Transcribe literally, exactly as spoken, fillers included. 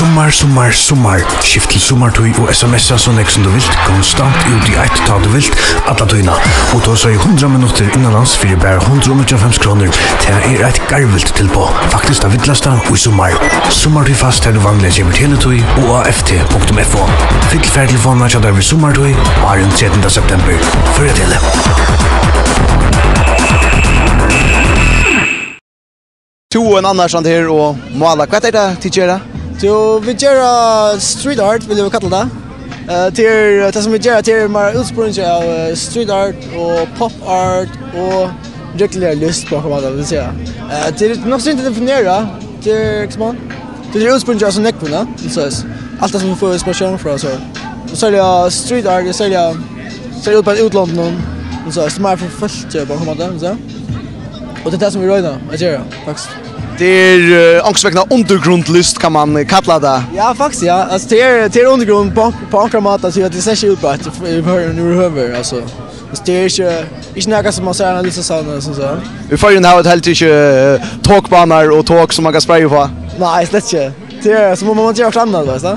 Summar, summar, summar. Skift til summartíð og S M S-a so nógv sum tú vilt, konstant út í eitt, tá tú vilt, alla tíðina. Og tá so í hundrað minuttir innanlands fyri bara hundrað og níggjuoghálvfems krónur. Tað er eitt garvilt tilboð. Faktiskt tað villasta í summar. Summartíð fast, har tú vanliga keypir Tele2 og á F T punktum F O. Fyll fartelefonina hjá tær við summartíð áðrenn trettanda september. Føroya Tele. Tú og ein annar stendur her og málar. Hvat er tað, tit gera? Jú, vit gera street art, vilja vit kalla tað. Eh, tað er, tað sum vit gera, tað er meira útsprungið av, eh, street art og pop art og regluliga list á onkran máta, vil eg siga. Eh, tað er nokk so enkelt at definera. Tað er, hvussu man, tað er útsprungið av so nógvum, ja. So, alt tað sum vit fáa inspiratión frá, so. Og serliga street art, serliga, serliga út á útlondum, so, sum er forfólkið á onkran máta, so. Og tað er tað sum vit royna at gera, faktiskt. Tað er, eh, onkursvegna undirgrundlist, kann man, eh, kalla tað. Ja, faktiskt, ja. Altso, tað er, tað er undirgrund á, á onkran máta, so at tað sær ikki út á eitt, í Føroyum yvirhøvur, altso. Altso, tað er ikki, ikki nakað sum man sær á listasavni, sum so. Í Føroyum hava vit heldur ikki, eh, tokbanar og tok sum man kann spreia uppá. Nei, slett ikki. Tað er, so má man gera okkurt annað, veitst tú.